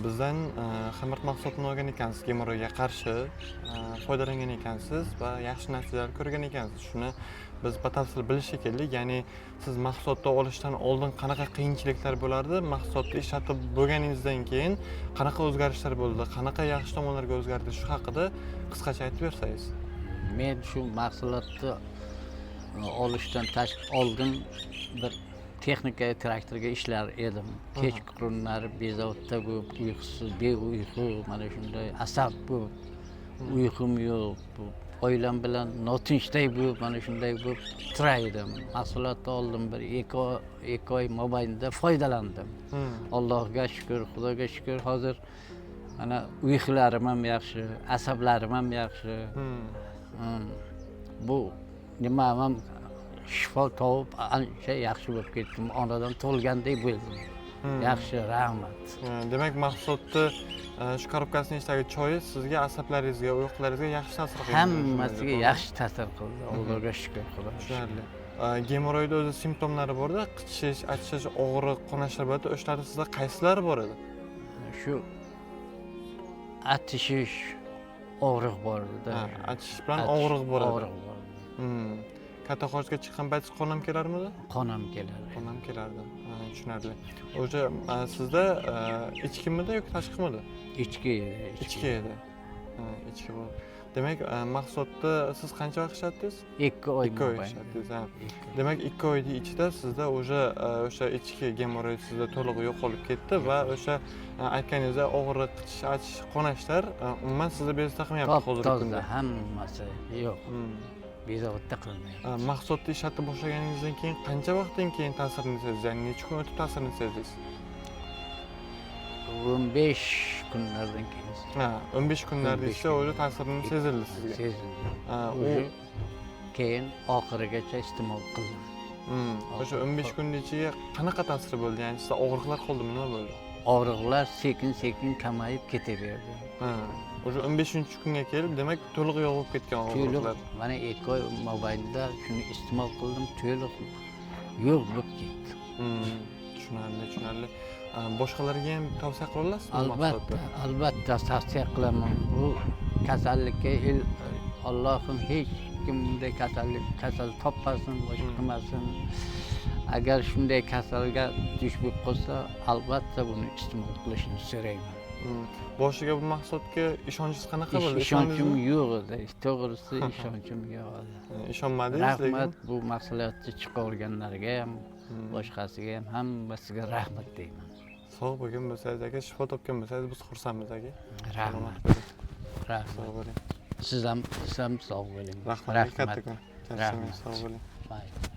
Bizdan xamir mahsulotini olgan ekansiz, gemorroyga qarshi foydalangan ekansiz va yaxshi natijalar ko'rgan ekansiz. Shuni biz batafsil bilishga keldik. Ya'ni siz mahsulotni olishdan oldin qanaqa qiyinchiliklar bo'lardi, mahsulotni ishlatib bo'lganingizdan keyin qanaqa o'zgarishlar bo'ldi, qanaqa yaxshi tomonlarga o'zgardi, shu haqida qisqacha aytib bersangiz. Men shu mahsulotni olishdan oldin bir texnika, traktorga ishlar edim. Kechqurunlari bezovta bo'lib, uyqusiz, beuyqu, mana shunday asab bo'lib, uyqum yo'q, bu oilam bilan notinchday bo'lib, mana shunday bo'lib turar edim. Mahsulotni oldim, bir 2 oy mobaynida foydalandim. Allohga shukur, Xudoga shukur, hozir mana uyqularim ham yaxshi, asablarim ham yaxshi. Bu nimam ham shifo topib, ancha yaxshi bo'lib ketdim, onadan tug'ilgandek bo'ldim. Yaxshi, rahmat. Demak, mahsulotni shu korobkasini ichidagi choyi sizga asablaringizga, uyqularingizga yaxshi ta'sir qilgan. Hammasiga yaxshi ta'sir qildi, Allohga shukur, Xudoga shukur. Tushunarli. Gemorroyda o'zi simptomlari borda, qichishish, achishish, og'riq, qonashlar bo'ladi. O'shalarni sizda qaysilari bor edi? Shu achishish, og'riq bor edi. Ha, achishish bilan og'riq bor edi. Og'riq bor edi. Katta hojatga chiqqan paytingiz qon ham kelarmidi? Qon ham keladi. Qon ham kelardi. Ha, tushunarli. O'sha sizda ichkimidi yoki tashqimidi? Ichki edi. Ichki edi. Ha, ichki bo'ldi. Demak, mahsulotni siz qancha vaqt ishlatdingiz? 2 oy. 2 oy Mobaynida. ishlatdingiz, ha. 2 oy. Demak, 2 oyning ichida sizda уже o'sha ichki gemorroid sizda to'liq yo'qolib ketdi va o'sha aytganingizdek og'riq, qichishish, achishish, qonashlar umuman sizni bezovta qilmayapti Top hozirgi toza kunda. Hammasi yo'q, bezovta qilmayapti. Mahsulotni ishlatib boshlaganingizdan keyin qancha vaqtdan keyin ta'sirini sezdingiz? Ya'ni necha kun o'tib ta'sirini sezdingiz? 15 kunlardan keyin. Ha, 15 kunlarda 15 ichida kun. Уже ta'sirini sezildi sizga. Sezildi. Ha, u Уже keyin oxirigacha iste'mol qildim. O'sha 15 kunning ichiga qanaqa ta'siri bo'ldi? Ya'ni sizda og'riqlar qoldimi, nima bo'ldi? Og'riqlar sekin sekin kamayib ketaverdi. Ha, o'sha 15-kunga kelib, demak, to'liq yo'q bo'lib ketgan To'liq. og'riqlar. Mana 2 oy mobaynida shuni iste'mol qildim, to'liq yo'q bo'lib ketdi. Tushunarli, tushunarli. Boshqalarga ham tavsiya qila olasizmi bu Albatta, mahsulotni? albatta tavsiya qilaman. Bu kasallikka Allohim hech kim bunday kasallik kasal topmasin, boshqa qilmasin. Agar shunday kasalga duch bo'lib qolsa, albatta buni iste'mol qilishini so'rayman. Boshiga bu mahsulotga ishonchingiz qanaqa bo'ldi? Ishonchim Ishondingizmi? yo'q edi, to'g'risi, ishonchim yo'q edi. Ishonmadingiz, lekin Rahmat bu mahsulotni chiqarganlarga ham, boshqasiga ham, hammasiga rahmat deyman. Sog' bo'lgan bo'lsangiz aka, shifo topgan bo'lsangiz, biz xursandmiz, aka. Rahmat. Salomat bo'ling. Rahmat. Sog' bo'ling. Siz ham, siz ham sog' bo'ling. Rahmat, kattakon. Charchamang, Rahmat. sog' bo'ling. Mayli.